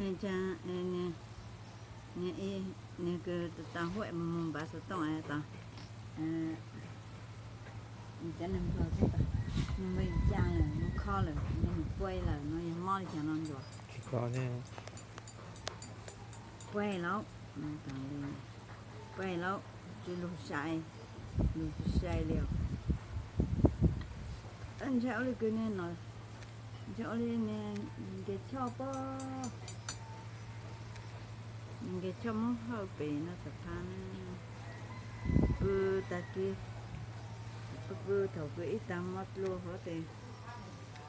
Ntsa, niag kws tau huaj mus mus npav xov tooj tau, cov neeg nplog, nws npawg Ntsa lawm, nws kho lawm, nws puag lawm no yog mob li cas no ntsuas. Puag lauj, puag lauj, tsis lug sai, lug tsis sai li os. Ntshai ua li kws niag no, ntshai ua li niag Nkias Choj pob, Nkias Choj Moob Hawj pem no xam phaj na. Pw tag kis, pw pw thaum pw ib tag hmo dlua hov tes,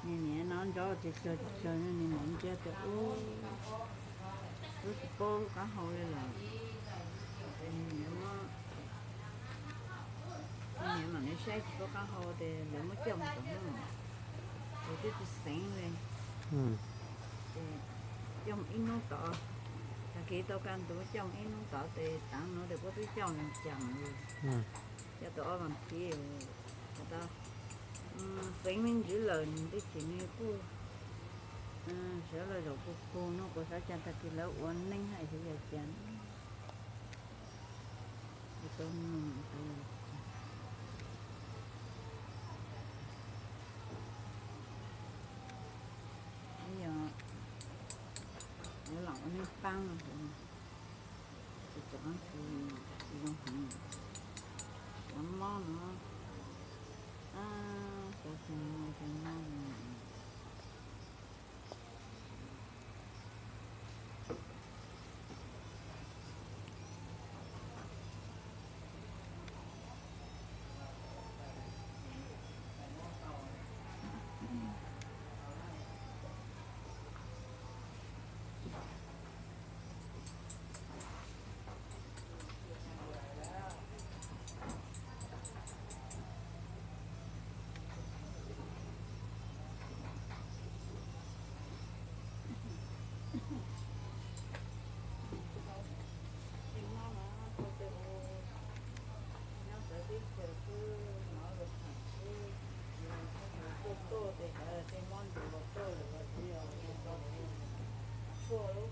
niag niam no nrov tsis tsawg tsis tsawg, niag niam ntsia tes ub, lub tsis paub lub qab hau li lawm. Ces niag niam, niag niam mam li saib tsis paub qab hau tes lawv muab coj mus tom no, ces twb tsis xeev li. Ces coj mus ib hnub tod, tag kis tau kaj ntug coj mus ib hnub tod tes tav no tes puab twb coj mus cas li. Coj tau ob vas thiv, tau xeev me ntsis lawm nws twb tsis, nws kuj sawv los zaum pug pug no, kuv xav cas tag kis lawv ua neeb hais xwb yog cas. Yog, yuav los ua neej paab no, tsis tau, tsis zoo heev, cov mob no, cov tsis mob, cov mob no. Tej mob no, nyob txawv teb chaws xwb, hnov luag tham xwb, tuaj tuaj tes cov tej mob ntsuas tuaj lawm los tsis yog, tsis tau, tshuaj